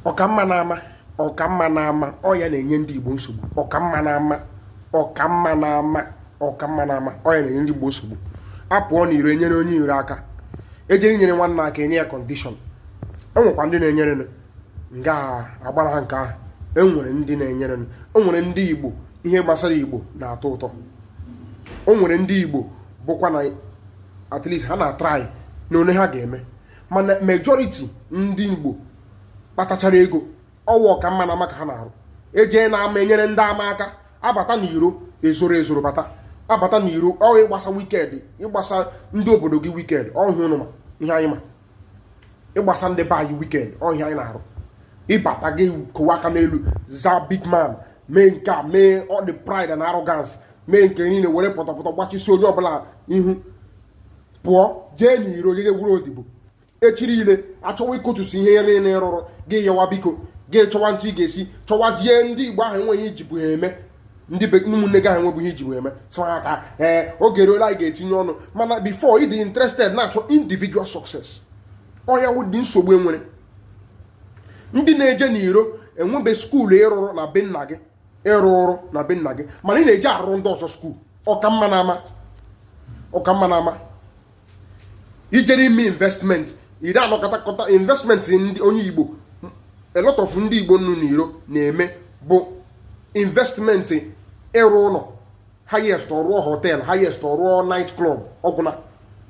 Ọkamma na-ama, ọkamma na-ama, ọ ya na-enye ndị Igbo nsogbu. Ọkamma na-ama, ọkamma na-ama, ọkamma na-ama, ọ ya na-enye ndị Igbo nsogbu. Apụọ n'iro, enyere onye iro aka, ejere inyere nwanne aka, enye ya condition. Enwekwa ndị na-enyere nga agbara ha nke ahụ. Enwere ndị na-enyere, enwere ndị Igbo ihe gbasara Igbo na-atọ ụtọ. O nwere ndị Igbo bụkwa na at least ha na-atry na one ha ga-eme, mana majority ndị Igbo kpatachara ego, ọwa ọkamma na ama ka ha na-arụ. Ejee na ama, enyere ndị ama aka, abata n'iro, ezoro ezoro bata, abata n'iro, ọ ịgbasa wicked, ịgbasa ndị obodo gị wicked. Ọhịa ụnụ ma ihe anyị ma, ịgbasa ndị be anyị wicked, ọhịa anyị na-arụ. Ịbata gị kowa aka n'elu, za big man, mee nke a, mee ọ dị pride and arrogance, mee nke niile, were pọtọpọtọ gbachisi onye ọbụla ihu, pụọ jee n'iro, jeje gwuru odibo. Echiri ile achọwa ịkụtusi ihe ya niile rụrụ gị, yọwa biko, gị chọwa ntị ị ga-esi chọwazie ndị Igbo ahụ enweghị ijibu ha eme, ndị be ụmụnne gị ahụ enweghị ijibu eme sọ ha ka ee oge ruola anyị ga-etinye ọnụ. Mana before ịdị interested na-achọ individual success, ọya wụ dị nsogbu. Enwere ndị na-eje n'iro, enwebe school ịrụrụ na be nna gị, ịrụrụ na be nna gị, mana ị na-eje arụrụ ndị ọzọ school. Ọkamma na-ama, ọkamma na-ama. Ijere ime investment, ire anọkọtakọta investment. Ndị onye Igbo, a lot of ndị Igbo nọ n'iro na-eme bụ investment ịrụ ụlọ, highest ọrụọ hotel, highest ọrụọ night club. Ọgwụna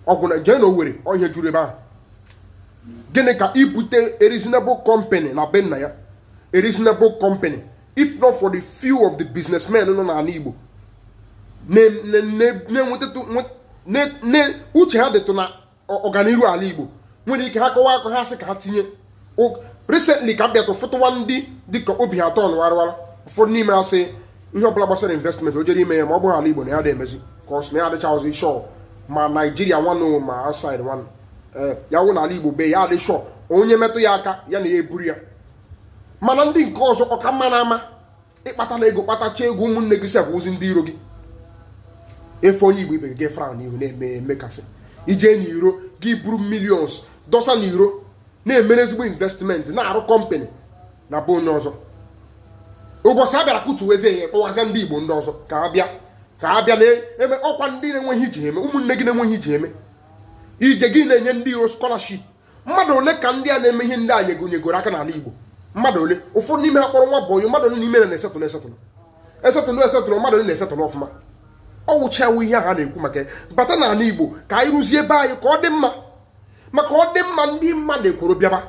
ọgwụna. Jee na Owerri, ọhịa juru ebe ahụ. Gịnị ka ibute a reasonable company na be nna ya? A reasonable company, if not for the few of the businessmen nọ n'ala Igbo na-enwetatụ uche ha dịtụ na ọganihu ala Igbo, nwere ike ha kọwa akọ ha sị ka ha tinye. Recently ka m bịatụ fụtụwa ndị dịka obi ha atọ nwarịwara. Ụfọdụ n'ime ha sị ihe ọbụla gbasara investment o jere ime ya, ma ọ bụghị ala Igbo, na ya dị emezi ka ọ sị na ya adịcha ọzọ sure, ma Naijiria nwanụ, ma outside nwanụ. Ee, ya wụ n'ala Igbo be ya adị sure, onye metụ ya aka, ya na ya eburu ya. Mana ndị nke ọzọ, ọka mma na ama, ịkpatala ego, kpatacha ego, ụmụnne gị sef ozi ndị iro gị. Efe onye Igbo ibe gị frown n'ihu na-eme emekasị. Ije n'iro gị buru millions dọsa n'iro, na-emere ezigbo investment, na-arụ company na be onye ọzọ. Ụbọchị a bịara kụtuwezie ya, kpọwazie ndị Igbo ndị ọzọ ka ha bịa, ka ha bịa na-eme ọkwa. Ndị na-enweghị iji eme, ụmụnne gị na-enweghị iji eme, ije gị na-enye ndị iro scholarship. Mmadụ ole ka ndị a na-eme ihe ndị a nyegoro aka n'ala Igbo? Mmadụ ole? Ụfọdụ n'ime ha kpọrọ nwa boy. Mmadụ ole n'ime na na-esetụlụ, esetụlụ, esetụlụ, esetụlụ? Mmadụ ole na-esetụlụ ọfụma? Ọ wụchawo ihe ahụ a na-ekwu maka ya. Bata n'ala Igbo ka anyị rụzie ebe anyị ka ọ dị mma, maka ọ dị mma, ndị mmadụ ekworo bịaba.